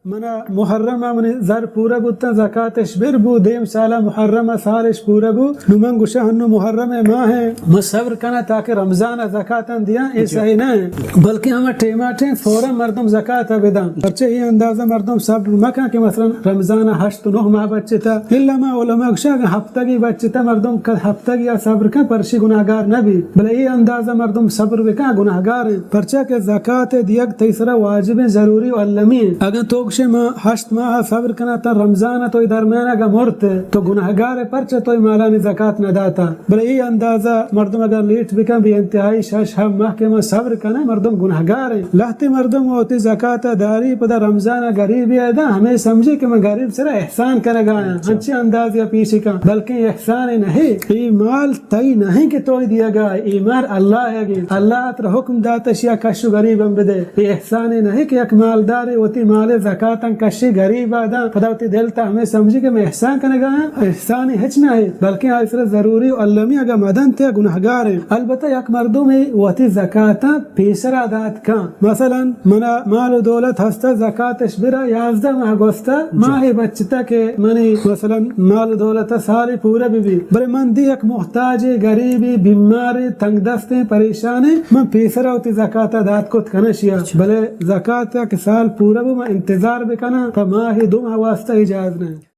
منا محرم ءَ منی زر پورا بوتاں، زکاتش بر بو، دیم سالا محرم ءَ سالش پورا بو۔ نو من گوشاں ہنو محرم ءِ ماہ ءَ، من صبر کناں تاکہ رمضان ءَ زکاتاں دیاں، اے صحیح نہ انت۔ بلکہ ہما ٹیما ٹیم فوراً مردم زکات ءَ بداں۔ پرچہ اے اندازہ مردم صبر مکن کہ مثلاً رمضان ءَ ہشت نہ ماہ بچتا۔ الا ما علماء گوشاں اگاں ہفتگی بچتا مردم ک-، ہفتگی ءَ صبر کن پرشی گناہگار نہ بی۔ بلے اے اندازہ مردم صبر بکن گناہگار انت۔ پرچا کہ زکات ءِ دیگ تئی سرا واجب انت، ضروری و المی انت۔ اگاں تو گوشے ما ہشت ماہ صبر کناں تا رمضان ءَ، تو اے درمیان اگاں مرت تو گناہگار ئے، پرچا تو اے مالانی زکات نہ داتا۔ بلے اے اندازہ مردم اگاں لیٹ بکن بے انتہائی شش ہفت ماہ کہ ما صبر کناں، مردم گناہگار انت۔ لہتے مردم وتی زکات ءَ داری، پدا رمضان ءَ غریبی ءَ داں، ہمے سمجھی کہ من غریب سرا احسان کنگا آں، انچیں اندازے ءَ پیش کن، بلکیں احسانے نہ انت۔ اے مال تئی نہ انت کہ تو دیگا، اے مال اللہ ءِ انت۔ اللہ ءَ ترا حکم داتا اشیا کش و غریباں بدے۔ اے احسانے نہ انت کہ یک مالدارے وتی مال ءِ زکاتاں کشی غریب ءَ داں، پدا وتی دل تا ہمے سمجھی کہ من احسان کنگا آں۔ احسانے ہچ نہ انت، بلکیں آئی سرا ضروری و المی، اگاں مدنت یا گناہگار انت۔ البتہ یک مردمے وتی زکاتاں پیسرا دات کن۔ مثلاً منا مال و دولت ہستا، زکاتش برا، یازدہ ماہ گوستا، ماہے بچتا کہ منی مثلاً مال و دولت سالے پورا بہ بی، بلے من دی یک محتاجے، غریبے، بیمارے، تنگ دستیں، پریشانیں، من پیسرا وتی زکاتا دات کت کناں اشیا۔ بلے زکاتا کہ سال پورا بو من انتظار بکناں، پہ ماہے دو ماہ واسطہ اجاز نہ انت۔